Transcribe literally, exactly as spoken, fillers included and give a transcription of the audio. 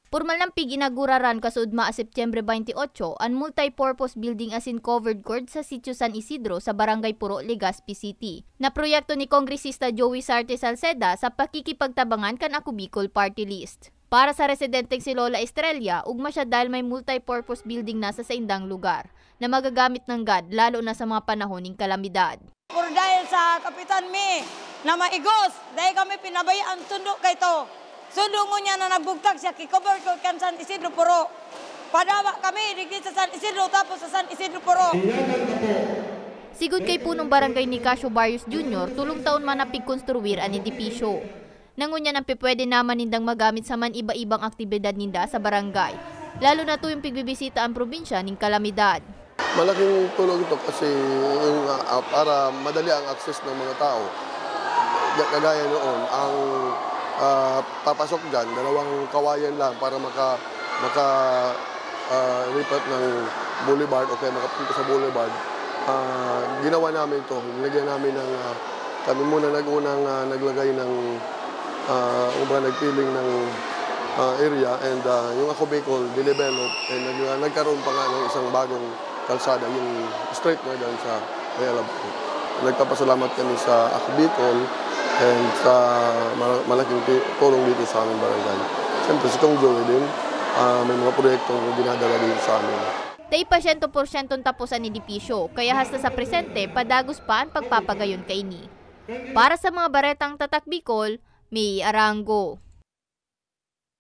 Pormal nang pig-inaguraran kasuodma a Setyembre twenty-eight an multi-purpose building asin covered court sa Sitio San Isidro sa Barangay Puro, Legazpi City, na proyekto ni Kongresista Joey Sarte Salceda sa pakikipagtabangan kan Ako Bicol Party List. Para sa residenteng si Lola Estrella, ugma siya dahil may multi-purpose building na sa saindang lugar na magagamit nanggad, lalo na sa mga panahon nin kalamidad. Pero dahil sa kapitan mi na maigos, dahil kami pinabayaan sundo kay to. Sundo mo niya na nagbugtak siya, kikover ko kan San Isidro Puro. Padaba kami, digdi sa San Isidro, tapos sa San Isidro Puro. Sigun kay punong barangay Nicasio Barrios Junior, tolong taon man na pigkonstruir an edipisyo. Na ngunyan an pipwede naman nindang magamit sa man iba-ibang aktibidad ninda sa barangay, lalo na tuwing pigbibisita an probinsya nin kalamidad. Malaking tulong ito kasi yung, ah, para madali ang access ng mga tao. Ga-, kagaya noon, ang, ah, papasok dyan, dalawang kawayan lang para maka-, maka-, ah, lipat ng boulevard o kaya makapunta sa boulevard. Ah, ginawa namin ito. Nilagyan namin ng, ah, kami muna nag-unang, ah, naglagay ng, ah, kumbaga, nagpiling ng, ah, area, and, ah, yung Ako Bicol, dinevelop, and nag-, nagkaroon pa nga ng isang bagong kalsada, yung straight na dyan sa may Alabang. Nagpapasalamat kami sa Ako Bicol and sa ma-, malaking ti-, tulong dito sa aming barangay. Siyempre, si Kong Joey din, ah, may mga proyektong dinadala dito sa amin. Dai pa siyento porsyentong tapos an edipisyo, kaya hasta sa presente, padagos pa an pagpapagayon kaini. Para sa mga baretang Tatak Bicol, May Arango.